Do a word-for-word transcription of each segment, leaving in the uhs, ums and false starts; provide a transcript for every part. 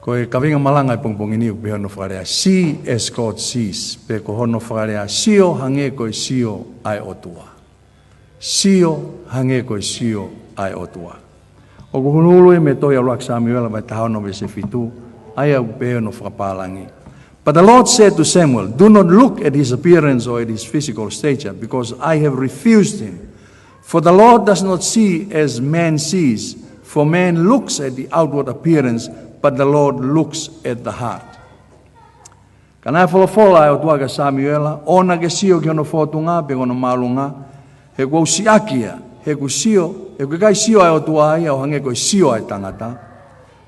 Ko e kaveinga malanga ʻo e pongipongi ni ʻoku pehē hono fakalea, "See as God sees," pe ko hono fakalea, "Sio hangē ko e sio ʻa e ʻOtua." Sio hangē ko e sio ʻa e ʻOtua. ʻOku huluhulu ia mei he tohi ʻuluaki Samiuela vahe taha ono veesi fitu, ʻa ia ʻoku pehē hono fakapālangi, "But the Lord said to Samuel, 'Do not look at his appearance or at his physical stature, because I have refused him. For the Lord does not see as man sees, for man looks at the outward appearance, but the Lord looks at the heart.'" Ka naʻe folofola ʻa e ʻOtua kia Samiuela, "ʻOua naʻa ke sio ki hono fōtunga pe ko hono māʻolunga, he kuo u siʻaki ia, he ʻoku sio, he ʻoku ʻikai sio ʻa e ʻOtua ia ʻo hangē ko e sio ʻa e tangata.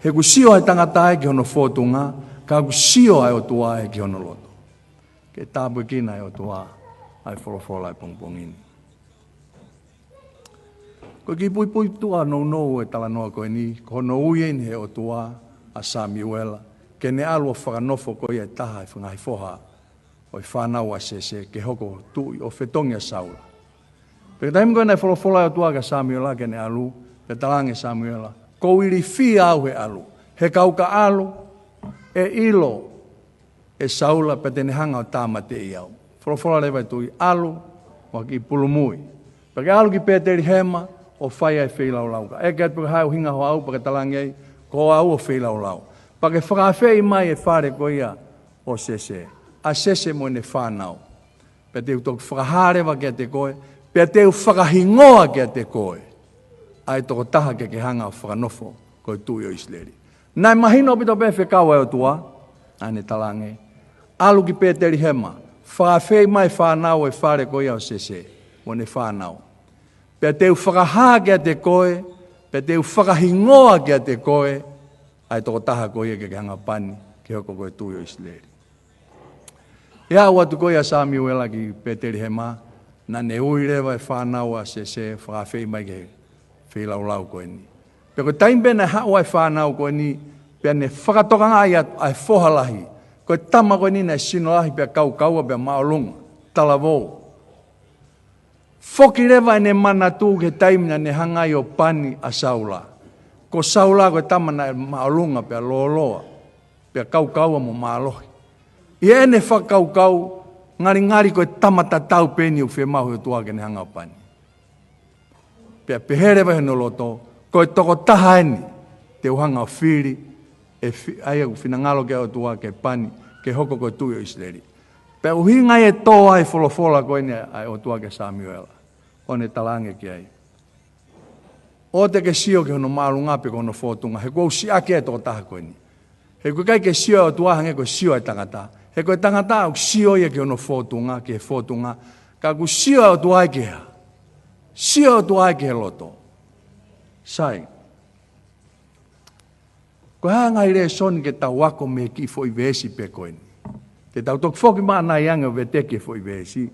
He ʻoku sio ʻa e tangata ia ki hono fōtunga, ka ʻoku sio ʻa e ʻOtua ia ki hono loto." Ke tāpuekina ʻe he ʻOtua ʻa e folofola ʻo e pongipongi ni. Ko e kiʻi puipuituʻa nounou ʻo e talanoa ko eni, ko hono ui eni ʻe he ʻOtua ʻa Samiuela ke ne ʻalu ʻo fakanofo ko ia ʻi he taha ʻo e ngaahi foha ʻo e fānau ʻa Sese ke hoko ko e tuʻi ʻo fetongi ʻa Saula. Pea ko e taimi ko ē naʻe folofola ʻa e ʻOtua kia Samiuela ke ne ʻalu, pea talaange ʻe Samiuela, "ʻOku ou ilifia au he ʻalu. He kapau ʻoku ou ʻalu, ʻe ʻilo ʻe Saula pea te ne hanga ʻo tāmateʻi au." Folofola leva ʻa e tuʻi, "ʻAlu, mo ha kiʻi pulumui. Pea ke ʻalu ki Pētelihema ʻo fai ʻa e feilaulau. Kae ʻeke atu pe ko e hā e ʻuhinga hoʻo aʻu, pea ke talaange ai, 'Ko au ʻo feilaulau.' Pea ke fakaafeʻi mai e fale ko ia ʻo Sese, ʻa Sese mo ʻene fānau. Pea te u toki fakahā leva kiate koe, pea te u fakahingoa kiate koe ʻa e tokotaha ke ke hanga ʻo fakanofo ko e tuʻi ʻo ʻIsileli." Naʻe mahino ʻaupito pē e fekau ʻa e ʻOtua, naʻa ne talaange, "ʻAlu ki Pētelihema, fakaafeʻi mai e fānau ʻo e fale ko ia ʻo Sese mo ʻene fānau. Pea te u fakahā kiate koe, pea te u fakahingoa kiate koe ʻa e tokotaha ko ia ke ke hanga ʻo pani ke hoko ko e tuʻi ʻo ʻIsileli." ʻI he aʻu atu ko ia ʻa Samiuela ki Pētelihema, naʻa ne ui leva e fānau ʻa Sese, fakaafeʻi mai ki he feilaulau ko eni. Pea ko e taimi pē naʻe haʻu ai e fānau ko eni, pea ne fakatokangaʻi atu ʻa e foha lahi. Ko e tama ko eni naʻe sino lahi pea kaukaua pea māʻolunga, talavou. Foki leva ʻene manatu ki he taimi naʻa ne hanga ai ʻo pani ʻa Saula. Ko Saula ko e tama naʻe māʻolunga pea lōloa, pea kaukaua mo mālohi. ʻI heʻene fakakaukau, ngalingali ko e tama tatau pē eni ʻoku fiemaʻu ʻe he ʻOtua ke ne hanga ʻo pani. Pea pehē leva ʻi hono loto, "Ko e tokotaha eni te u hanga ʻo fili, ʻe fi-, ʻa ia ʻoku finangalo ki ai e ʻOtua ke pani, ke hoko ko e tuʻi ʻo ʻIsileli." Pea ʻuhinga ia ʻe tō ai e folofola ko eni ʻa e ʻOtua kia Samiuela, ʻo ne talaange ki ai, "ʻOua te ke sio ki hono māʻolunga pe ko hono fōtunga, he kuo u siʻaki ʻa e tokotaha ko eni. He ʻoku ʻikai ke sio ʻa e ʻOtua hangē ko e sio ʻa e tangata. He ko e tangata ʻoku sio ia ki hono fōtunga, ki he fōtunga. Ka ʻoku sio ʻa e ʻOtua ia ki he hā? Sio ʻa e ʻOtua ia ki he loto." Sai. Ko e hā e ngaahi lēsoni ke tau ako mei he kiʻi foʻi veesi pē ko eni? Te tau toki foki mai ʻanai ange ʻo veteki e foʻi veesi.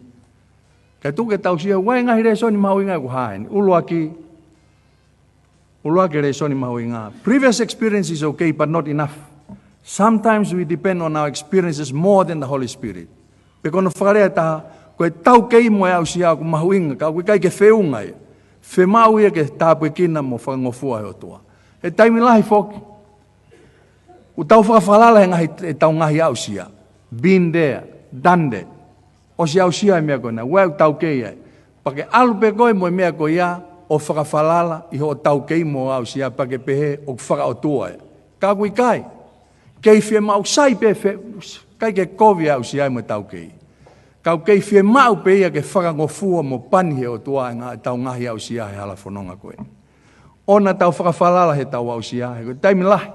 Kae tuku ke tau sio, ʻoku ʻi ai e ngaahi lēsoni mahuʻinga ʻoku hā heni. ʻUluaki, ʻuluaki lēsoni mahuʻinga. Previous experience is okay, but not enough. Sometimes we depend on our experiences more than the Holy Spirit. Pe ko hono fakalea ʻe taha, ko e taukei mo e aʻusia ʻoku mahuʻinga, ka ʻoku ʻikai ke feʻunga ia. Fiemaʻu ia ke tāpuekina mo fakangofua ʻe he ʻOtua. He taimi lahi foki, ʻoku tau fakafalala he ngaahi, ʻetau ngaahi aʻusia. Been there, done that. ʻOsi aʻusia e meʻa ko ena, ʻoku taukei ai. Pea ke ʻalu pē koe mo e meʻa ko ia ʻo fakafalala ʻi hoʻo taukei mo e aʻusia pea ke pehē ʻoku fakaʻotua ia. Ka ʻoku ʻikai. Kei fiemaʻu, sai pē, ʻikai ke kovi e aʻusia mo e taukei. Ka ʻoku kei fiemaʻu pē ia ke fakangofua mo pani ʻe he ʻOtua ʻa e ngaahi, ʻetau ngaahi aʻusia he hala fononga ko eni. ʻOua naʻa tau fakafalala heʻetau aʻusia, he ko e taimi lahi,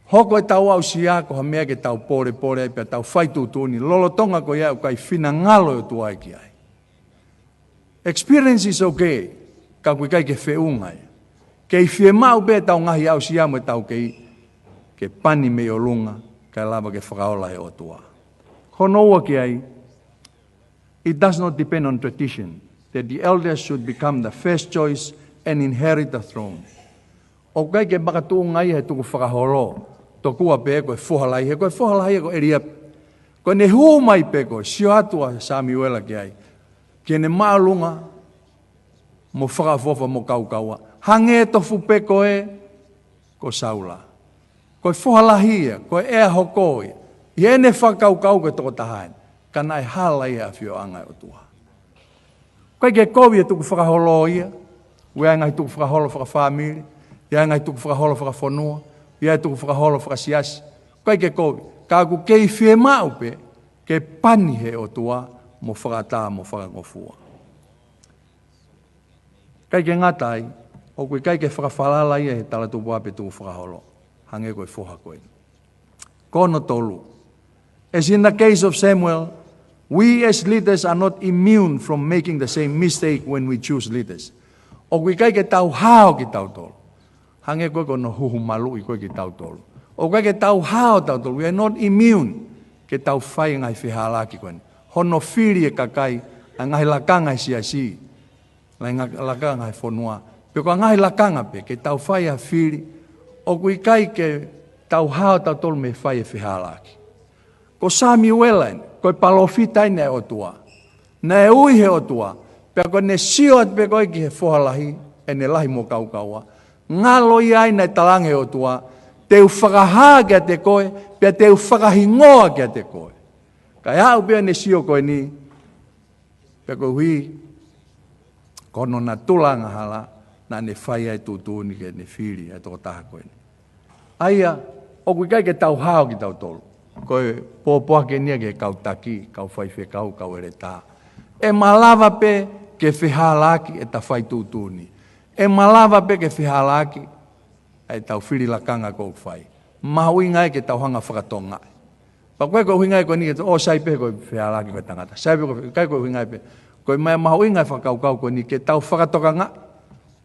hoko ʻetau aʻusia ko ha meʻa ke tau pōlepole ai pea tau fai tuʻutuʻuni lolotonga ko ia ʻoku ʻikai finangalo e ʻOtua ia ki ai. Experience is okay, ka ʻoku ʻikai ke feʻunga ia. Kei fiemaʻu pē ʻetau ngaahi aʻusia mo e taukei ke pani mei ʻolunga, kae lava ke fakaola ʻe he ʻOtua. Ko hono ua ki ai, it does not depend on tradition that the elders should become the first choice and inherit the throne. ʻOku ʻikai ke makatuʻunga ia he tukufakaholo, tokua pē ko e foha lahi, he ko e foha lahi ko ʻEliape. Ko ʻene hū mai pē ko e sio atu ʻa Samiuela ki ai, ki heʻene māʻolunga mo fakaʻofoʻofa mo kaukaua. Hangē tofu pē ko ē ko Saula. Ko e foha lahi ia, ko e ʻea hoko ia. ʻI heʻene fakakaukau ko e tokotaha eni, ka naʻe hala ia ʻi he ʻafioʻanga ʻo e ʻOtua. ʻIkai ke kovi e tukufakaholo ia, ʻoku ʻi ai e ngaahi tukufakaholo fakafāmili, ʻi ai e ngaahi tukufakaholo fakafonua, ʻi ai e tukufakaholo fakasiasi. ʻIkai ke kovi, ka ʻoku kei fiemaʻu pē ke pani he ʻOtua mo fakaʻatā mo fakangofua. ʻIkai ke ngata ai, ʻoku ʻikai ke fakafalala ia he talatupuʻa pe tukufakaholo, hangē ko e foha ko eni. Ko hono tolu. As in the case of Samuel, we as leaders are not immune from making the same mistake when we choose leaders. ʻOku ʻikai ke tau hao kitautolu. Hangē ko e ko hono huhu maluʻi ko e kitautolu. ʻOku ʻikai ke tau hao tautolu. We are not immune ke tau fai e ngaahi fehālaaki ko eni. Hono fili e kakai, ʻa e ngaahi lakanga ʻi he siasi, ngaahi lakanga ʻi he fonua, pe ko e ngaahi lakanga pē, ke tau fai ha fili, ʻoku ʻikai ke tau hao tautolu mei he fai e fehālaaki. Ko Samiuela eni, ko e palōfita eni ʻa e ʻOtua. Naʻe ui he ʻOtua, pea ko ʻene sio atu pē ko ē ki he foha lahi, ʻene lahi mo kaukaua. Ngalo ia ai naʻe talaange he ʻOtua, te u fakahā kiate koe, pea te u fakahingoa kiate koe. Kae aʻu pē ʻene sio ko eni, pea koeʻuhi ko hono natula angahala, naʻa ne fai ai e tuʻutuʻuni ke ne fili ʻa e tokotaha ko eni. ʻA ia, ʻoku ʻikai ke tau hao kitautolu. Ko e pōpoaki eni ia ki he kau taki, kau faifekau, kau ʻeletā. ʻE malava pē ke fehālaaki ʻeta fai tuʻutuʻuni. ʻE malava pē ke fehālaaki ʻa ʻetau fili lakanga ʻoku fai. Mahuʻinga ia ke tau hanga fakatokangaʻi. Pea ko e ko e ʻuhinga ia ko eni ke tau ʻosi ai pē ko e fehālaaki ko e tangata. Sai pē ko e, ʻikai ko e ʻuhinga ia pē. Ko e meʻa mahuʻinga e fakakaukau ko eni ke tau fakatokangaʻi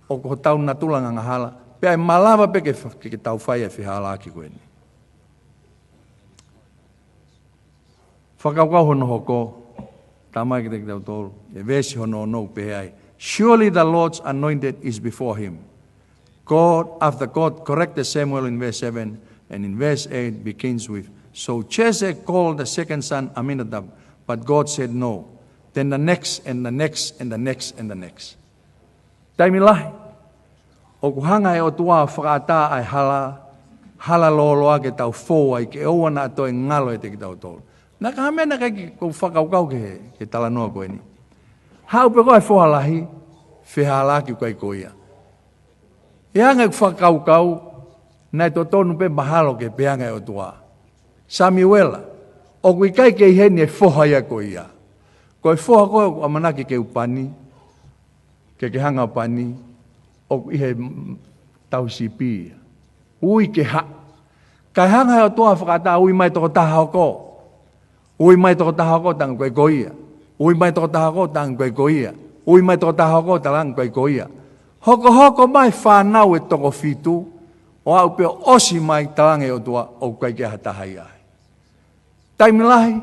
ʻoku ko hotau natula angahala. Pea ʻe malava pē ke fa-, ke, ke tau fai e fehālaaki ko eni. Fakakaukau hono hoko, talamai kiate kitautolu, ʻi he veesi hono ono ʻoku pehē ai, "Surely the Lord's anointed is before him." God, after God corrected Samuel in verse seven, and in verse eight begins with, "So Jesse called the second son Abinadab, but God said no." Then the next, and the next, and the next, and the next. Taimi lahi, ʻoku hanga he ʻOtua ʻo fakaʻatā ʻa e hala, hala lōloa ke tau fou ai ke ʻoua naʻa toe ngalo ʻiate kitautolu. Naʻa ka mena kai ke ʻoku fakakaukau ki he, ki he talanoa ko eni. Haʻu pē ko e foha lahi, fehālaaki ʻoku ʻikai ko ia. ʻI he anga ʻeku fakakaukau, naʻe totonu pē mahalo ke pehē ange ʻe he ʻOtua, Samiuela, ʻoku ʻikai ke ʻi heni e foha ia ko ia. Ko e foha ko ē ʻoku ʻamanaki ke u pani, ke ke hanga ʻo pani, ʻoku ʻi he, mm, tauhi sipi ia. Ui ke haʻu. Kae hanga he ʻOtua ʻo fakaʻatā, ui mai tokotaha hoko. Ui mai tokotaha hoko, talaange ʻoku ʻikai ko ia. Ui mai tokotaha hoko, talaange ʻoku ʻikai ko ia. Ui mai tokotaha hoko, talaange ʻoku ʻikai ko ia. Hokohoko mai fānau ʻe toko fitu, ʻo aʻu pē ʻo ʻosi mai, talaange ʻe he ʻOtua ʻoku ʻikai ke ʻi ai ha taha ia ai. Taimi lahi,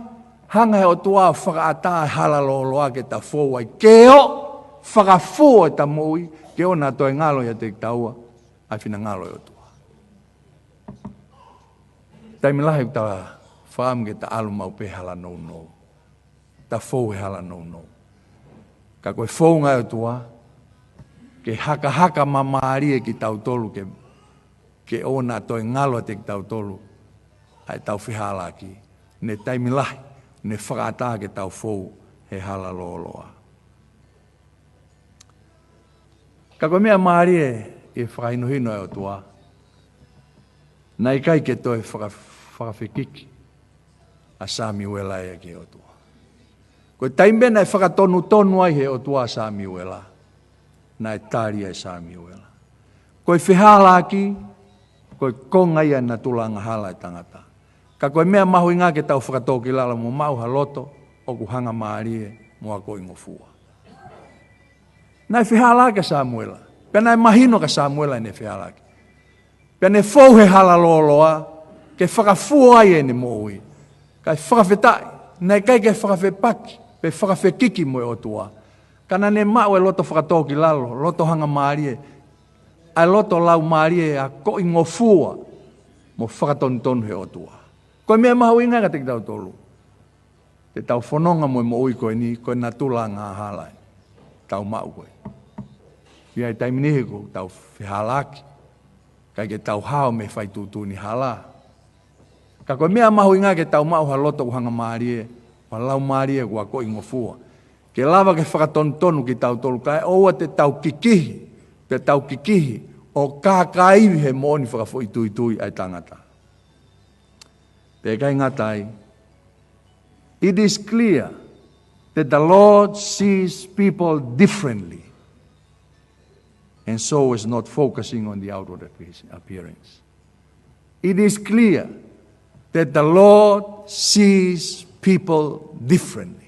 hanga he ʻOtua ʻo fakaʻatā e hala lōloa ke ta fou ai, ke ʻoua fakafua ʻeta moʻui, ke ʻoua naʻa toe ngalo ʻiate kitaua ʻa e finangalo ʻo e ʻOtua. Taimi lahi ʻoku ta fakaʻamu ke ta ʻalu maʻu pē he hala nounou. Ta fou he hala nounou. Ka ko e founga ʻa e ʻOtua, ke hakahaka māmālie kitautolu ke, ke ʻoua naʻa toe ngalo ʻiate kitautolu ʻa ʻetau fehālaaki. Ne taimi lahi, ne fakaʻatā ke tau fou he hala lōloa. Ka ko e meʻa mālie ʻi he fakahinohino ʻa e ʻOtua, naʻe ʻikai ke toe faka-, fakafekiki ʻa Samiuela ia ki he ʻOtua. Ko e taimi pē naʻe fakatonutonu ai he ʻOtua ʻa Samiuela, naʻe tali ʻe Samiuela. Ko e fehālaaki, ko e konga ia ʻo e natula angahala ʻo e tangata. Ka ko e meʻa mahuʻinga ke tau fakatōkilalo mo maʻu ha loto ʻoku hangamālie mo akoʻingofua. Naʻe fehālaaki ʻa Samiuela. Pea naʻe mahino kia Samiuela ʻene fehālaaki. Pea ne fou he hala lōloa, ke fakafua ai ʻene moʻui. Kae fakafetaʻi, naʻe ʻikai ke fakafepaki, pe fakafekiki mo e ʻOtua. Ka naʻa ne maʻu e loto fakatōkilalo, loto hangamālie, ʻa e loto laumālie akoʻingofua mo fakatonutonu he ʻOtua. Ko e meʻa mahuʻinga kiate kitautolu. Te tau fononga mo e moʻui ko eni, ko e natula angahala eni. Tau maʻu ko ē. ʻI ai e taimi niʻihi ʻoku tau fehālaaki. ʻIkai ke tau hao mei he faituʻutuʻuni hala. Ka ko e meʻa mahuʻinga ke tau maʻu ha loto ʻoku hangamālie, ha laumālie ʻoku akoʻingofua. Ke lava ke fakatonutonu kitautolu kae ʻoua te tau kikihi, te tau kikihi ʻo kākāivi he moʻoni fakafoʻituitui ʻa e tangata. Pea ʻikai ngata ai, it is clear that the Lord sees people differently, and so is not focusing on the outward appearance. It is clear that the Lord sees people differently.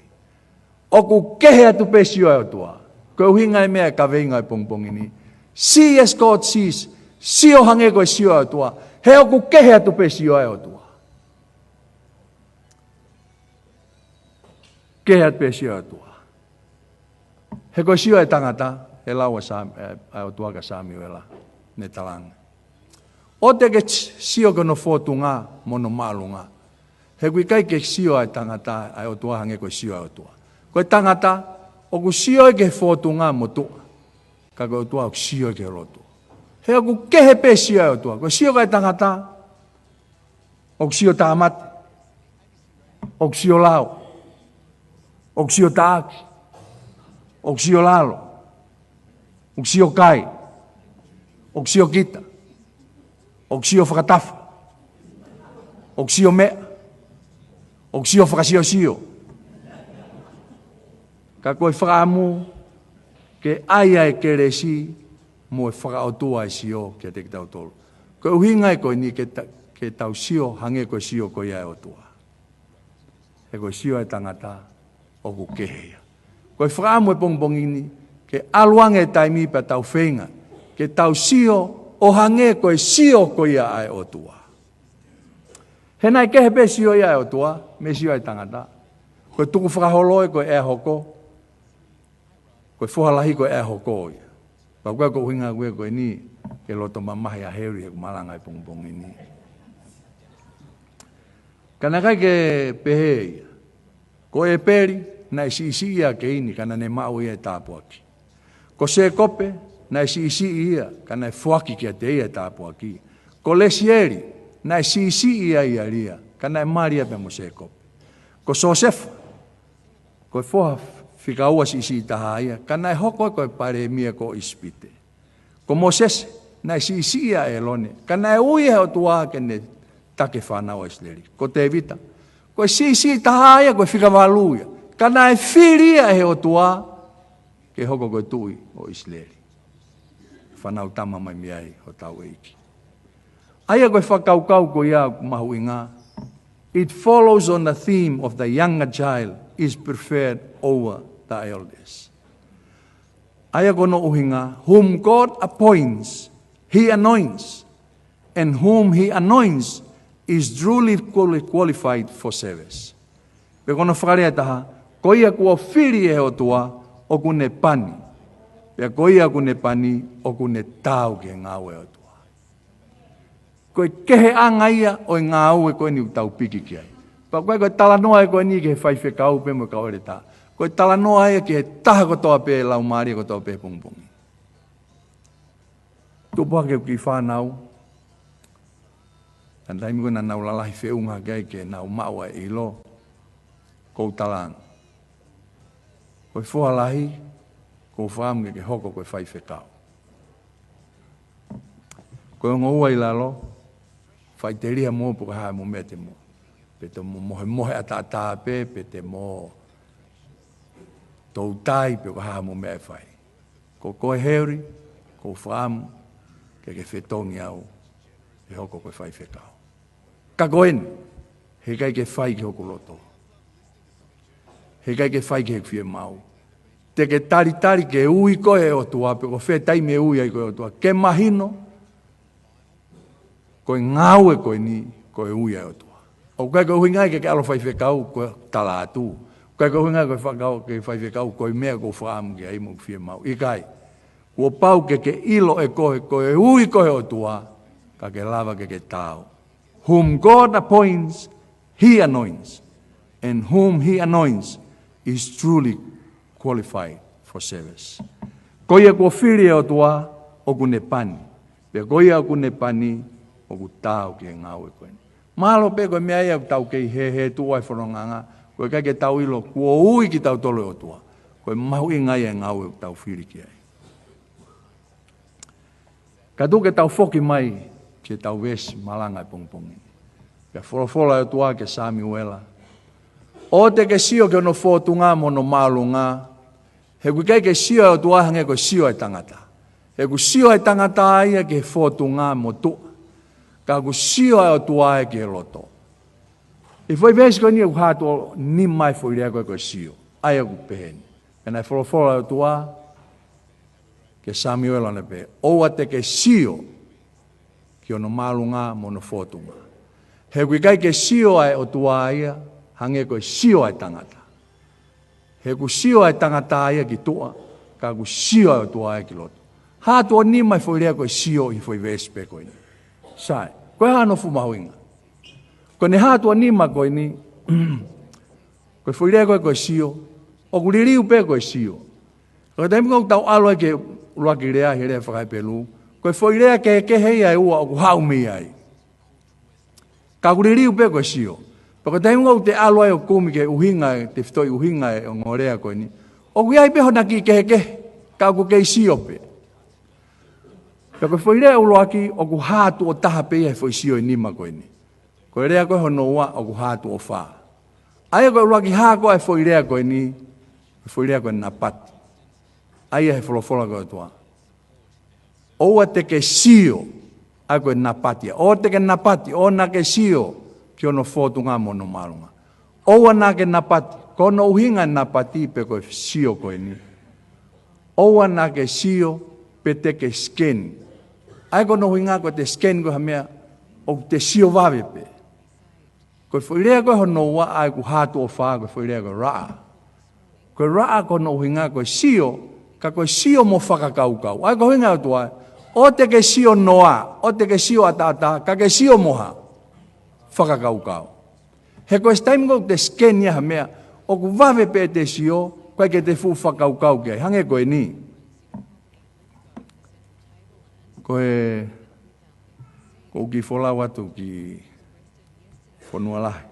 ʻOku kehe atu pē sio ʻa e ʻOtua. Ko e ʻuhinga e meʻa e kaveinga e pongipongi ni. See as God sees. Sio hangē ko e sio ʻa e ʻOtua. He ʻoku kehe atu pē sio ʻa e ʻOtua. Kehe atu pē sio ʻa e ʻOtua. He ko e sio ʻa e tangata, he lau ʻa Sam-, ʻa e ʻOtua kia Samiuela, ne talaange. ʻOua te ke sio ki hono fōtunga mo hono māʻolunga. He ʻoku ʻikai ke sio ʻa e tangata, ʻa e ʻOtua hangē ko e sio ʻa e ʻOtua. Ko e tangata, ʻoku sio ia ki he fōtunga mo tuʻa. Ka ko e ʻOtua ʻoku sio ia ki he loto. He ʻoku kehe pē sio ʻa e ʻOtua. Ko e sio ʻa e tangata, ʻoku sio tāmate. ʻOku sio lao. ʻOku sio taʻaki. ʻOku sio lalo. ʻOku sio kai. ʻOku sio kita. ʻOku sio fakatafa. ʻOku sio meʻa. ʻOku sio fakasiosio. Ka ko e fakaʻamu ke ʻai ʻa e kelesi mo e fakaʻotua e sio kiate kitautolu. Ko e ʻuhinga ia ko eni ke ta-, ke tau sio hangē ko e sio ko ia ʻa e ʻOtua. He ko e sio ʻa e tangata ʻoku kehe ia. Ko e fakaʻamu e pongipongi ni, ke ʻalu ange e taimi pea tau feinga ke tau sio ʻo hangē ko e sio ko ia ʻa e ʻOtua. He naʻe kehe pē sio ia ʻa e ʻOtua mei he sio ʻa e tangata. Ko e tukufakaholo ē ko e ʻea hoko. Ko e foha lahi ko e ʻea hoko ia. Pea ko e ʻuhinga ko ē ko eni ke loto mamahi ʻa Heli he ʻoku malanga e pongipongi ni. Ka naʻe ʻikai ke pehē ia. Ko ʻĒpeli, naʻe siʻisiʻi ia ʻa Keini, ka naʻa ne maʻu ia e tāpuaki. Ko Sēkope, naʻe siʻisiʻi ia, ka naʻe foaki kiate ia e tāpuaki. Ko Lesieli, naʻe siʻisiʻi ia ʻia Lia, ka naʻe mali ia pea mo Sēkope. Ko Siosefa, ko e foha fika ua siʻisiʻi taha ia, ka naʻe hoko ko e palēmia ko ʻIsipite. Ko Mōsese, naʻe siʻisiʻi ʻa ʻĒlone, ka naʻe ui ʻe he ʻOtua ke ne taki e fānau ʻa ʻIsileli. Ko Tēvita, ko e siʻisiʻi taha ia, ko e fika valu ia, ka naʻe fili ia ʻe he ʻOtua ke hoko ko e tuʻi ʻo ʻIsileli. Fānau tama mai mei ai hotau ʻEiki. ʻA ia ko e fakakaukau ko ia mahuʻinga. It follows on the theme of the younger child is preferred over the elders. ʻA ia ko hono ʻuhinga, whom God appoints, he anoints, and whom he anoints is truly quali-, qualified for service. Pe ko hono fakalea ʻe taha, ko ia kuo fili ʻe he ʻOtua ʻoku ne pani. Pea ko ia ʻoku ne pani ʻoku ne taau ki he ngāue ʻa e ʻOtua. Ko e keheʻanga ia ʻo e ngāue ko eni ʻoku tau piki ki ai. Pea ko e, ko e talanoa ē ko eni ki he faifekau pea mo e kau ʻeletā. Ko e talanoa ia ki he taha kotoa pē, laumālie kotoa pē he pongipongi. Tupu hake ki he fānau. Ka ko e taimi ko ē naʻa nau lalahi feʻunga hake ai ke nau maʻu ʻa e ʻilo. Ko u talaange. Ko e foha lahi, ko u fakaʻamu ke ke hoko ko e faifekau. Ko e ongo ua ʻi lalo, faʻiteliha mo pe ko e hā mo e meʻa te mo. Pe te mo mohemohe ʻataʻatā pē, pe te mo toutai pe ko e hā mo e meʻa ʻe fai. Ko koe Heli, ko u fakaʻamu ke ke fetongi au ʻe hoko ko e faifekau. Ka ko eni, heʻikai ke fai ki hoku loto. Heʻikai ke fai ki heʻeku fiemaʻu. Te ke talitali ke ui koe ʻe he ʻOtua, pe ko fē taimi ʻe ui ai koe ʻe he ʻOtua. Ke mahino, ko e ngāue ko eni, ko e ui ʻa e ʻOtua. ʻOku ʻikai ko e ʻuhinga ia ke ke ʻalu ʻo faifekau, ko e tala atu. ʻOku ʻikai ko e ʻuhinga ia ko e fakakau, ke faifekau, ko e meʻa ko u fakaʻamu ki ai mo ʻeku fiemaʻu. ʻIkai, kuo pau ke ke ʻilo ʻe koe, ko e ui koe ʻe he ʻOtua, ka ke lava ke ke taau. Whom God appoints, he anoints. And whom he anoints is truly qualified for service. Ko ia kuo fili ʻe he ʻOtua, ʻoku ne pani. Pea ko ia ʻoku ne pani, ʻoku taau ki he ngāue ko eni. Mahalo pē ko e meʻa ia ʻoku tau kei hēhē tuʻu ai fononga, ko e ʻikai ke tau ʻilo kuo ui kitautolu ʻe he ʻOtua. Ko e mahuʻinga ia e ngāue ʻoku tau fili ki ai. Ka tuku ke tau foki mai ki heʻetau veesi malanga e pongipongi ni. Pea folofola e ʻOtua kia Samiuela: ʻOua te ke sio ki hono fōtunga mo hono māʻolunga, he ʻoku ʻikai ke sio ʻa e ʻOtua hangē ko e sio ʻa e tangata. He ʻoku sio ʻa e tangata ia ki he fōtunga mo tuʻa, ka ʻoku sio ʻa e ʻOtua ia ki he loto. ʻI he foʻi veesi ko eni ʻoku hā tuʻo nima e foʻi lea ko e, ko e sio. ʻA ia ʻoku pehē ni. Pea naʻe folofola e ʻOtua kia Samiuela ʻo ne pehē: ʻOua te ke sio ki hono māʻolunga mo hono fōtunga. He ʻoku ʻikai ke sio ʻa e ʻOtua ia hangē ko e sio ʻa e tangata. He ʻoku sio ʻa e tangata ia ki tuʻa, ka ʻoku sio ʻa e ʻOtua ia ki loto. Hā tuʻo nima e foʻi lea ko e sio ʻi he foʻi veesi pē ko eni. Sai, ko e hā hono fuʻu mahuʻinga? Ko ʻene hā tuʻo nima ko eni, ko e foʻi lea ko e, ko e sio, ʻoku liliu pē ko e sio. Ko e taimi ko ē ʻoku tau ʻalu ai ki he ʻuluaki lea, he lea faka-Hepelū, ko e foʻi lea kehekehe ia ʻe ua ʻoku haʻu mei ai. Ka ʻoku liliu pē ko e sio. Pea ko e taimi ko ē ʻoku te ʻalu ai ʻo kumi ki he ʻuhinga, tefitoʻi ʻuhinga e ongo lea ko eni, ʻoku ʻi ai pē hona kiʻi kehekehe, ka ʻoku kei sio pē. Pea ko e foʻi lea ʻuluaki ʻoku hā tuʻo taha pē ia he foʻi sio ʻe nima ko eni. Ko e lea ko ē hono ua ʻoku hā tuʻo fā. ʻA ia ko e ʻuluaki hā ko ē e foʻi lea ko eni, e foʻi lea ko e napati. ʻA ia he folofola ko e ʻOtua: ʻOua te ke sio, ʻa ia ko e napati ia. ʻOua te ke napati, ʻoua naʻa ke sio ki hono fōtunga mo hono māʻolunga. ʻOua naʻa ke napati, ko hono ʻuhinga e napati pe ko e sio ko eni, ʻoua naʻa ke sio pe te ke scan. ʻA ia ko hono ʻuhinga ko e te scan ko e hā e meʻa, ʻoku te sio vave pē. Ko e foʻi lea ko ē hono ua ʻa ia ʻoku hā tuʻo fā, ko e foʻi lea ko e raʻa. Ko e raʻa ko hono ʻuhinga ko e sio, ka ko e sio mo fakakaukau. ʻA ia ko e ʻuhinga ʻa e ʻOtua, ʻoua te ke sio noa, ʻoua te ke sio ʻataʻatā, ka ke sio mo ha fakakaukau. He ko e taimi ko ē ʻoku te scan ia ha meʻa, ʻoku vave pē ʻete sio, ʻoku ʻikai ke te fuʻu fakakaukau ki ai. Hangē ko eni. Ko e, ko u kiʻi folau atu ki Fonua Lahi,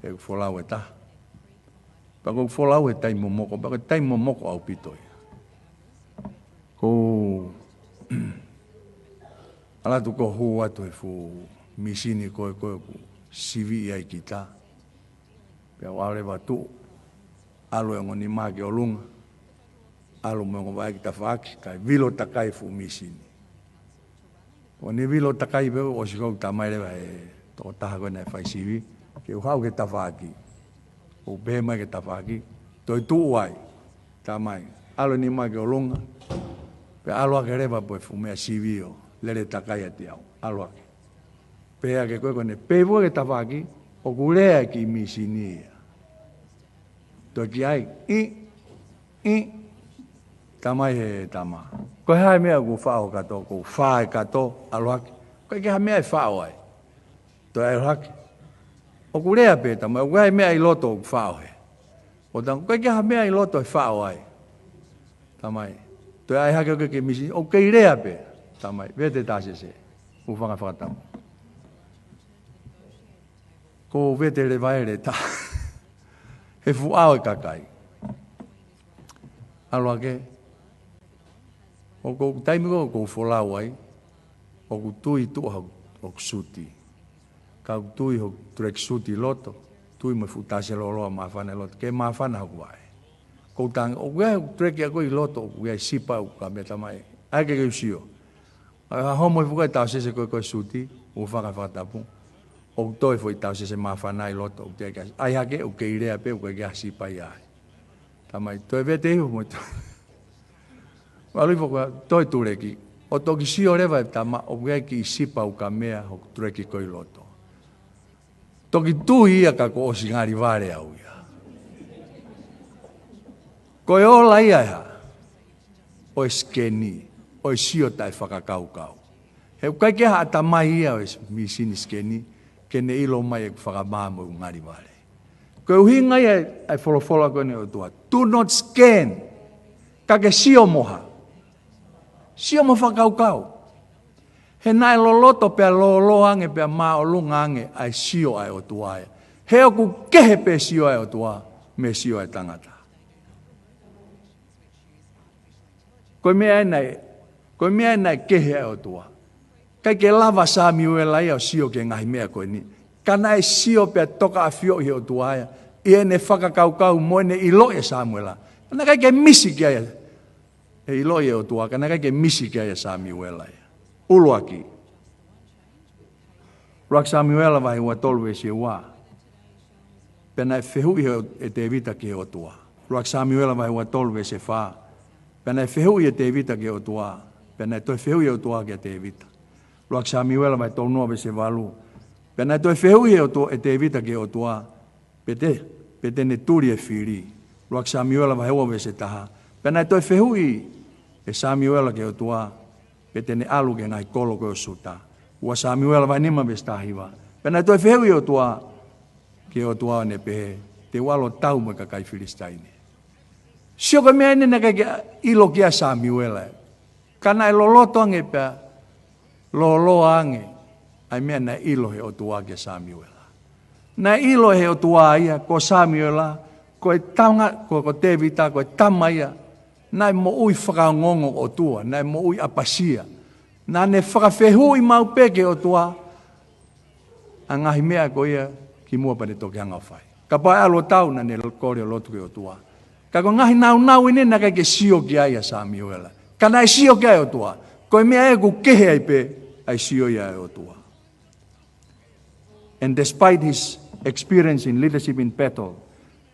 he ʻoku folau e taha. Pea ko u folau he taimi momoko, pea ko e taimi momoko ʻaupito ia. Ko u ʻalu atu ko u hū atu he fuʻu mīsini ko ē, ko ē ʻoku siviʻi ai kita. Pea u ʻalu leva atu, ʻalu e ongo nima ki ʻolunga, ʻalu mo e ongo vaʻe ki tafaʻaki, kae vilo takai e fuʻu mīsini. ʻO ne vilo takai pē, ʻosi ko u tā mai leva he tokotaha ko ē naʻe fai sivi, ke u haʻu ki tafaʻaki. ʻO pehē mai ki tafaʻaki, toe tuʻu ai, tā mai, ʻalu e nima ki ʻolunga, pea ʻalu hake leva pē e fuʻu meʻa sivi ʻo lele takai ʻiate au, ʻalu hake. Pea ke ko ē ko ē ne pehē ki tafaʻaki, ʻoku lea e kiʻi mīsini ia. Toe ki ai, ʻi, ʻi, tā mai he tama. Ko e hā e meʻa ʻoku faʻo kato, ko u fā e kato, ʻalu hake. Ko e hā e meʻa ʻe faʻo ai. Toe ʻalu hake. ʻOku lea pē tā mai, ko e hā e meʻa ʻi loto ʻoku faʻo he. ʻO tā, ko e hā e meʻa ʻi loto ʻe faʻo ai. Tā mai. Toe ʻai hake ʻo ke ke misi, ʻoku kei lea pē. Tā mai, vete Tausese. Hūfanga he fakatapu. Ko u vete leva e leta. He fuʻu ʻao e kakai. ʻAlu hake. ʻO ko u taimi ko ē ʻoku ou folau ai, ʻoku tui tuʻa hoku, hoku suti. Ka ʻoku tui hoku track suit ʻi loto, tui mo e fuʻu tausese lōloa māfana ʻi loto, ke māfana hoku vaʻe. Ko u tangi, ʻoku ʻi ai hoku track ia ko ē ʻi loto, ʻoku ʻi ai e sipa ʻoku ka meʻa tā mai. ʻAi ke ke u sio. ʻAi ha homo e fuka e tausese ko ē ko e suti, hūfanga he fakatapu. ʻOku toe foʻi tausese māfana ʻi loto, ʻoku teʻeki ai. ʻAi hake, ʻoku kei lea pē, ʻoku ʻikai ke ʻi ai ha sipa ia ai. Tā mai, toe vete ihu mo e toe. ʻAlu hifo ko ē, toe tuleki. ʻO toki sio leva e tama, ʻoku ʻi ai e kiʻi sipa ʻoku ka meʻa hoku track ko ē ʻi loto. Toki tui ia ka kuo ʻosi ngali vale au ia. Ko e ola ia ʻe hā? ʻO e sikeni, ʻo e sio taʻefakakaukau. He ʻoku ʻikai ke ʻi ai ha ʻatamai ia ʻo e mīsini sikeni, ke ne ʻilo mai ʻeku fakamā mo ʻeku ngali vale. Ko e ʻuhinga ia ʻa e folofola ko eni ʻa e ʻOtua. Do not scan. Ka ke sio mo ha. Sio mo fakakaukau. He naʻe loloto pea lōloa ange pea māʻolunga ange ʻa e sio ʻa e ʻOtua ia. He ʻoku kehe pē sio ʻa e ʻOtua mei he sio ʻa e tangata. Ko e meʻa ē naʻe, ko e meʻa ē naʻe kehe ai ʻa e ʻOtua. ʻIkai ke lava Samiuela ia ʻo sio ki he ngaahi meʻa ko eni. Ka naʻe sio pea tokaʻafioʻi he ʻOtua ia ʻi heʻene fakakaukau mo ʻene ʻiloʻi ʻa Samiuela. Ka naʻe ʻikai ke misi ki ai ʻa e ʻiloʻi ʻa e ʻOtua, ka naʻe ʻikai ke misi ki ai ʻa Samiuela ia. ʻUluaki. ʻUluaki Samiuela vahe ua tolu veesi ua. Pea naʻe fehuʻi ʻe Tēvita ki he ʻOtua. ʻUluaki Samiuela vahe ua tolu veesi fā. Pea naʻe fehuʻi ʻe Tēvita ki he ʻOtua. Pea naʻe toe fehuʻi ʻe he ʻOtua kia Tēvita. ʻUluaki Samiuela vahe tolu noa veesi valu. Pea naʻe toe fehuʻi ʻe ʻOtua, ʻe Tēvita ki he ʻOtua. Pe te, pe te ne tuli e fili. ʻUluaki Samiuela vahe ua veesi taha. Pea naʻe toe fehuʻi ʻe Samiuela ki he ʻOtua. Pe te ne ʻalu ki he ngaahi kolo ko ē ʻo Siuta. Ua Samiuela vahe nima veesi taha hiva. Pea naʻe toe fehuʻi ʻe he ʻOtua ki he ʻOtua ʻo ne pehē, te u ʻalu ʻo tau mo e kakai Filisitia ni. Sio ko e meʻa eni naʻe ʻikai ke ʻilo ki ai ʻa Samiuela. Ka naʻe loloto ange pea lōloa ange ʻa e meʻa naʻe ʻilo he ʻOtua kia Samiuela. Naʻe ʻilo he ʻOtua ia ko Samiuela, ko e tama, ko, ko Tēvita, ko e tama ia naʻe moʻui fakaongoongo ʻOtua, naʻe moʻui ʻapasia. Naʻa ne fakafehuʻi maʻu pē ki he ʻOtua ʻa e ngaahi meʻa ko ia kimuʻa pea ne toki hanga ʻo fai. Kapau ʻe ʻalu ʻo tau, naʻa ne kole ʻo lotu ki he ʻOtua. Ka ko e ngaahi nāunau eni naʻe ʻikai ke sio ki ai ʻa Samiuela. Ka naʻe sio ki ai ʻa e ʻOtua. Ko e meʻa ē ʻoku kehe ai pē ʻa e sio ia ʻa e ʻOtua. And despite his experience in leadership in battle,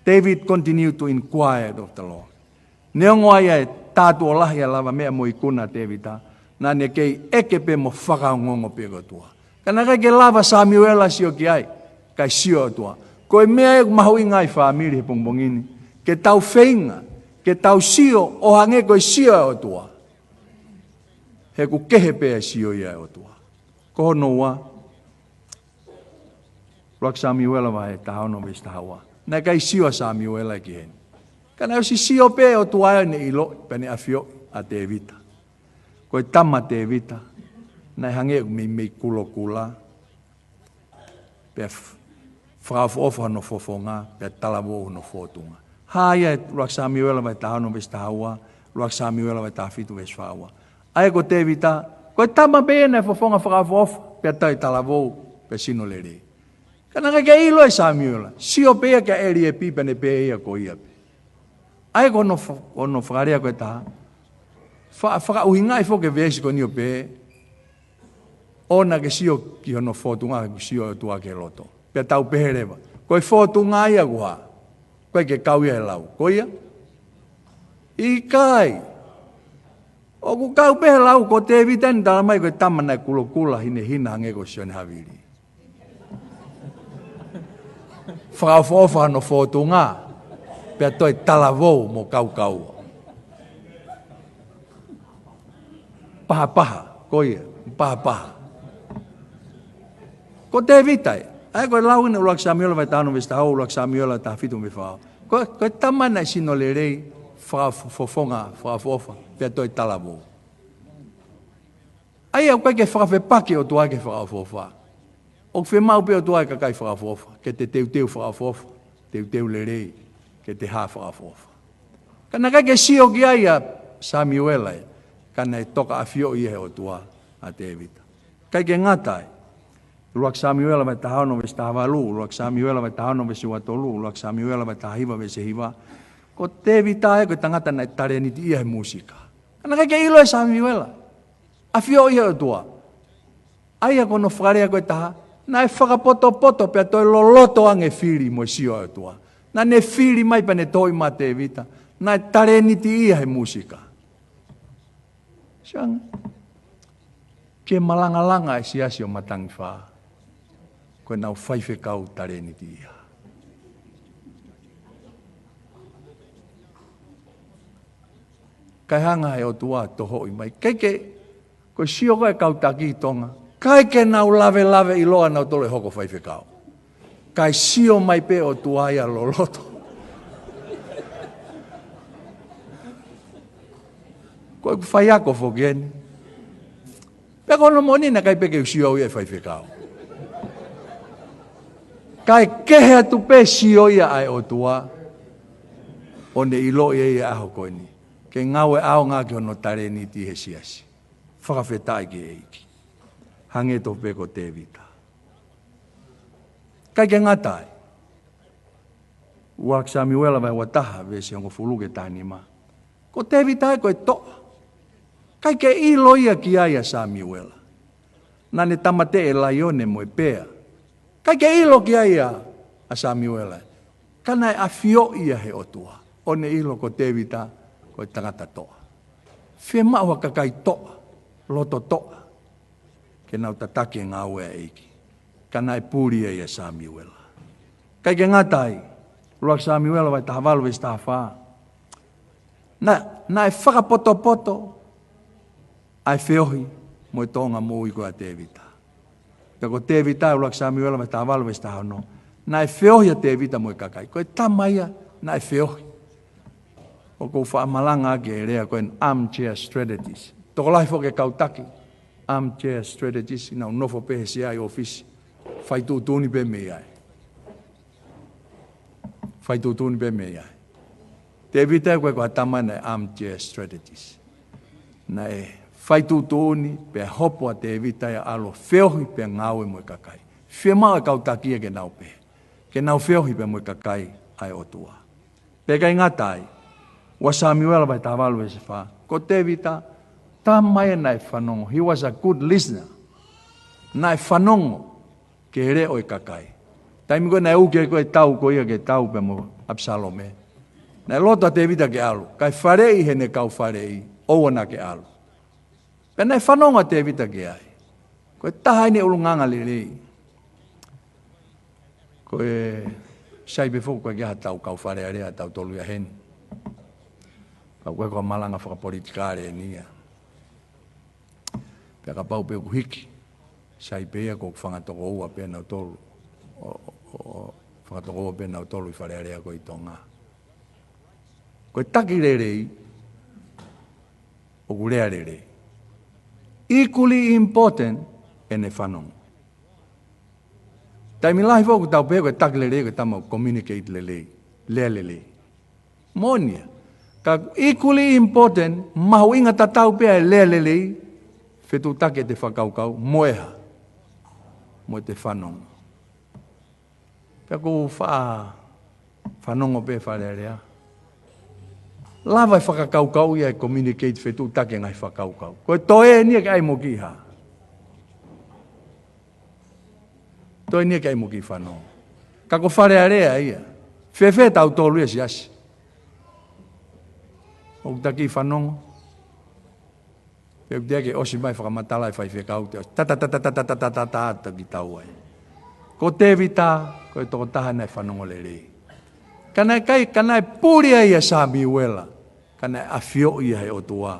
David continued to inquire of the Lord. Neongo ʻa e tātuʻo lahi ʻa e lavameʻa mo e ikuna ʻa Tēvita, naʻa ne kei ʻeke pē mo fakaongoongo pē ki he ʻOtua. Ka naʻe ʻikai ke lava Samiuela sio ki ai, kae sio ʻOtua. Ko e meʻa ē ʻoku mahuʻinga ai fāmili he pongipongi ni, ke tau feinga, ke tau sio ʻo hangē ko e sio ʻa e ʻOtua. He ʻoku kehe pē ʻa e sio ia ʻa e ʻOtua. Ko hono ua, ʻUluaki Samiuela vahe taha ono veesi taha ua. Naʻe ʻikai sio ʻa Samiuela ki heni. Ka naʻe ʻosi sio pē ʻOtua ia ʻo ne ʻilo, pea ne ʻafioʻi ʻa Tēvita. Ko e tama Tēvita, naʻe hangē ʻoku meimei kulokula, pea f-, fakaʻofoʻofa hono fofonga, pea talavou hono fōtunga. Hā ia ʻi he ʻUluaki Samiuela vahe taha ono veesi taha ua, ʻUluaki Samiuela vahe taha fitu veesi fā ua. ʻA ia ko Tēvita, ko e tama pē ia naʻe fofonga fakaʻofoʻofa, pea toe talavou, pea sino lelei. Ka naʻe ʻikai ke ʻilo ʻe Samiuela, sio pē ia kia ʻEliapi pea ne pehē ia ko ia pē. ʻA ia ko hono fa-, hono fakalea ko ē ʻe taha. Fa-, fakaʻuhingaʻi foki e veesi ko eni ʻo pehē, ʻoua naʻa ke sio ki hono fōtunga, ke sio ʻOtua ki he loto. Pea tau pehē leva, ko e fōtunga ia ʻoku hā? ʻOku ʻikai ke kau ia he lau. Ko ia? ʻIkai. ʻOku kau pē he lau, ko Tēvita eni talamai ko e tama naʻe kulokula hinehina hangē ko Sione Havili. Fakaʻofoʻofa hono fōtunga, pea toe talavou mo kaukaua. Pahapaha, ko ia, pahapaha. Ko Tēvita ē, ʻa ia ko e lau eni ʻUluaki Samiuela vahe taha ono veesi taha ua, ʻUluaki Samiuela taha fitu veesi fā ua. Ko, ko e tama naʻe sino lelei, fakafofonga, fakaʻofoʻofa, pea toe talavou. ʻA ia ʻoku ʻikai ke fakafepaki ʻOtua ki he fakaʻofoʻofa. ʻOku fiemaʻu pē ʻOtua ʻi he kakai fakaʻofoʻofa, ke te teuteu fakaʻofoʻofa, teuteu lelei, ke te hā fakaʻofoʻofa. Ka naʻe ʻikai ke sio ki ai ʻa Samiuela ia, ka naʻe tokaʻafioʻi ia he ʻOtua ʻa Tēvita. ʻIkai ke ngata ai. ʻUluaki Samiuela vahe taha ono veesi taha valu, ʻUluaki Samiuela vahe taha ono veesi ua tolu, ua Samiuela vahe taha hiva veesi hiva. Ko Tēvita ia ko e tangata naʻe talēniti ia he mūsika. Ka naʻe ʻikai ke ʻilo ʻe Samiuela. ʻAfioʻi ia ʻe he ʻOtua. ʻA ia ko hono fakalea ko ē ʻe taha, naʻe fakapotopoto pea toe loloto ange e fili mo e sio ʻa e ʻOtua. Naʻa ne fili mai pea ne toʻi maʻa Tēvita, naʻe talēniti ia he mūsika. Sio ange. Ke malangalanga e siasi ʻo Matangifā, ko ʻenau faifekau talēniti ia. Kae hanga ʻe he ʻOtua ʻo tohoʻi mai. ʻIkai ke, ko e sio ko ē ʻa e kau taki ʻi Tonga, ʻikai ke nau lavelaveʻiloa nautolu ʻe hoko faifekau. Kae sio mai pē ʻOtua ia loloto. Ko ʻeku faiako foki eni. Pea ko hono moʻoni naʻe ʻikai pē ke u sio au ia ʻe faifekau. Kae kehe atu pē sio ia ʻa e ʻOtua, ʻo ne ʻiloʻi ia ʻi he ʻaho ko eni ke ngāue ʻaonga ki hono talēniti he siasi. Fakafetaʻi ki he ʻEiki. Hangē tofu pē ko Tēvita. ʻIkai ke ngata ai, ʻUluaki Samiuela vahe ua taha, veesi hongofulu ki he taha nima. Ko Tēvita ia ko e toʻa. ʻIkai ke ʻilo ia ki ai ʻa Samiuela. Naʻa ne tāmateʻi e laione mo e pea. ʻIkai ke ʻilo ki ai ʻa, ʻa Samiuela. Ka naʻe ʻafioʻi ia he ʻOtua, ʻo ne ʻilo ko Tēvita ko e tangata toʻa. Fiemaʻu ha kakai toʻa, loto toʻa, ke nau tataki e ngāue ʻa e ʻEiki. Ka naʻe puli ia ʻia Samiuela. ʻIkai ke ngata ai, ʻUluaki Samiuela vahe taha valu veesi taha fā. Na, naʻe fakapotopoto ʻa e feohi mo e toʻonga moʻui ko ē ʻa Tēvita. Pea ko Tēvita, ʻUluaki Samiuela vahe taha valu veesi taha ono, naʻe feohi ʻa Tēvita mo e kakai. Ko e tama ia naʻe feohi. ʻOku ou faʻa malanga ʻaki e lea ko e armchair strategist. Tokolahi foki e kau taki armchair strategist, nau nofo pē he sea ʻi ʻōfisi, fai tuʻutuʻuni pē mei ai. Fai tuʻutuʻuni pē mei ai. Tēvita ia ko e, ko e tama naʻe armchair strategist. Naʻe fai tuʻutuʻuni pea hopo ʻa Tēvita ia ʻo ʻalu ʻo feohi pea ngāue mo e kakai. Fiemaʻu e kau taki ia ke nau pehē, ke nau feohi pea mo e kakai ʻa e ʻOtua. Pea ʻikai ngata ai, ʻUluaki Samiuela vahe taha valu veesi fā. Ko Tēvita, tama ia naʻe fanongo. He was a good listener. Naʻe fanongo ki he leʻo ʻo e kakai. Taimi ko ē naʻe uki ai ko ē e tau ko ia ke tau pea mo ʻApisalome, naʻe loto ʻa Tēvita ke ʻalu, kae faleʻi heʻene kau faleʻi, ʻoua naʻa ke ʻalu. Pea naʻe fanongo ʻa Tēvita ki ai. Ko e taha eni e ʻulungaanga lelei. Ko e sai pē foki ko e ki ha tau kau Fale Alea, tautolu ia heni. Ka ko e ko e malanga fakapolitikale eni ia. Pea kapau pē ʻoku hiki, sai pē ia ko e fanga tokoua pē nautolu. ʻO, ʻo, ʻo, ʻo, fanga tokoua pē nautolu ʻi Fale Alea ko ē ʻi Tonga. Ko e taki lelei, ʻoku lea lelei. Equally important, ʻene fanongo. Taimi lahi foki ʻoku tau pehē ko e taki lelei, ko e tama ʻoku communicate lelei, lea lelei. Moʻoni ia. Ka equally important, mahuʻinga tatau pē ʻa e lea lelei, fetuʻutaki ʻete fakakaukau, mo e hā? Mo ʻete fanongo. Pea ʻoku ou faʻa fanongo pē Fale Alea. Lava e fakakaukau ia ʻe communicate, fetuʻutaki e ngaahi fakakaukau. Ko e toe eni ia ke ʻai mo kiʻi hā? Toe eni ia ke ʻai mo kiʻi fanongo. Ka ko Fale Alea ia. Fēfē tautolu ia siasi? ʻOku taki fanongo? Pea ʻoku teʻeki ke ʻosi mai fakamatala e faifekau, te ʻosi ta ta ta ta ta ta ta ta ta ta ki tau ai. Ko Tēvita, ko e tokotaha naʻe fanongo lelei. Ka naʻe ʻikai, ka naʻe puli ai ʻia Samiuela, ka naʻe ʻafioʻi ia he ʻOtua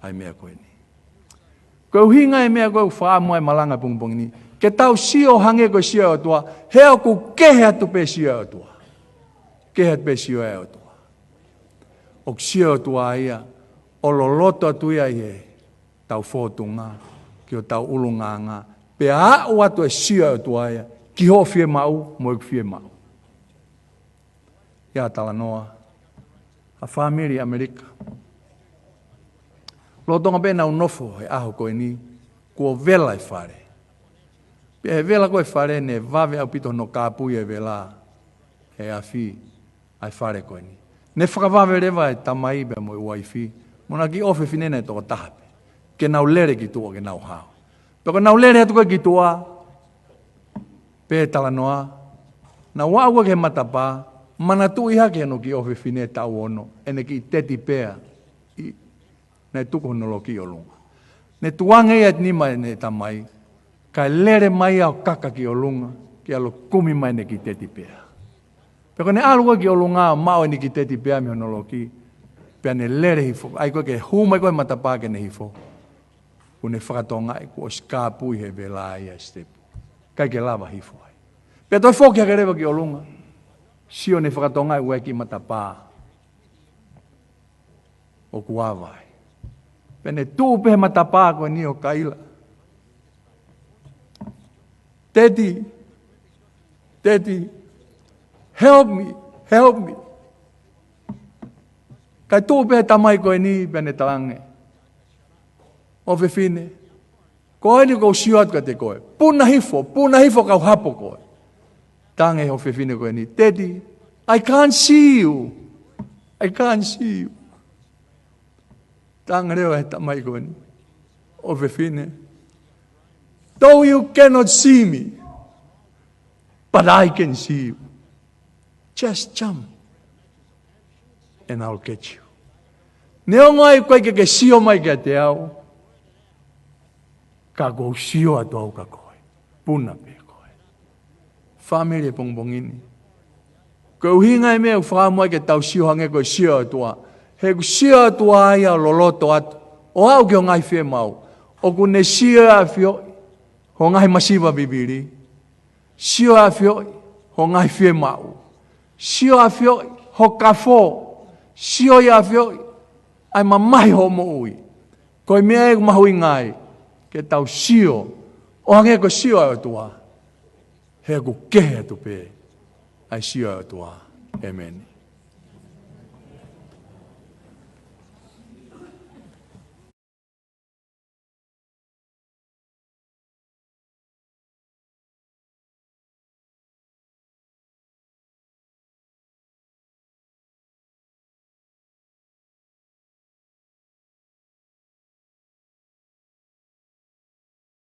ʻa e meʻa ko eni. Ko e ʻuhinga e meʻa ko ē ʻoku ou faʻa ʻomai e malanga pongipongi ni, ke tau sio hangē ko e sio ʻa e ʻOtua, he ʻoku kehe atu pē sio ʻa e ʻOtua. Kehe atu pē sio ʻa e ʻOtua. ʻOku sio ʻa e ʻOtua ia, ʻo loloto atu ia ʻi heʻetau fōtunga, ki hotau ʻulungaanga, pea aʻu atu e sio ʻa e ʻOtua ia ki hoʻo fiemaʻu mo ʻeku fiemaʻu. ʻI ai ha talanoa, ha fāmili ʻAmelika. Lolotonga pē ʻenau nofo he ʻaho ko eni, kuo vela e fale. Pea he vela ko ē e fale, ne vave ʻaupito hono kāpui e vela he afi ʻa e fale ko eni. Ne fakavave leva e tamai pea mo e uaifi mo hona kiʻi ʻofefine, naʻe toko taha pē, ke nau lele ki tuʻa ke nau hao. Pea ko ʻenau lele atu ko ē ki tuʻa, pehē e talanoa, nau aʻu ko ē ki he matapā, manatuʻi hake hono kiʻi ʻofefine taʻu ono, ʻene kiʻi teddy bear, ʻi, naʻe tuku hono loki ʻi ʻolunga. Ne tukuange ia e nima ʻene tamai, kae lele mai ia ʻo kaka ki ʻolunga, ke ʻalu ʻo kumi mai ʻene kiʻi teddy bear. Pea ko ʻene ʻalu ko ē ki ʻolunga ʻo maʻu ʻene kiʻi teddy bear mei hono loki, pea ne lele hifo, ʻai ko ē ke hū mai ko ē he matapā ke ne hifo, kuo ne fakatokangaʻi kuo ʻosi kāpui he vela ia e sitepu, ʻikai ke lava hifo ai. Pea toe foki hake leva ki ʻolunga, sio, ne fakatokangaʻi ʻoku ʻi ai e kiʻi matapā ʻoku ava ai. Pea ne tuʻu pē he matapā ko eni ʻo kaila. Daddy, Daddy, help me, help me. Kae tuʻu pē tamai ko eni pea ne talaange, ʻofefine, ko eni ʻoku ou sio atu kiate koe. Puna hifo, puna hifo kau hapo koe. Talaange ʻe he ʻofefine ko eni, Daddy, I can't see you. I can't see you. Talaange leva ʻe he tamai ko eni, ʻofefine, though you cannot see me, but I can see you. Just jump and I'll catch you. Neongo ʻoku ʻikai ke ke sio mai kiate au, ka ʻoku ou sio atu au kiate koe. Puna pē koe. Fāmili ʻo e pongipongi ni, ko e ʻuhinga ia e meʻa ʻoku fakaʻamu ai ke tau sio hangē ko e sio ʻa e ʻOtua. He ʻoku sio ʻa e ʻOtua ia ʻo loloto atu ʻo aʻu ki hoʻo ngaahi fiemaʻu. ʻOku ne sio ʻa e ʻAfio ʻi hoʻo ngaahi masiva vivili. Sio ʻa e ʻAfio ʻi hoʻo ngaahi fiemaʻu. Sio ʻa e ʻAfio ʻi ho kafo. Sio ʻa e ʻAfio ʻi ʻa e mamahi hoʻo moʻui. Ko e meʻa ia ʻoku mahuʻinga ai ke tau sio ʻo hangē ko e sio ʻa e ʻOtua. He ʻoku kehe atu pē ʻa e sio ʻa e ʻOtua. ʻĒmeni.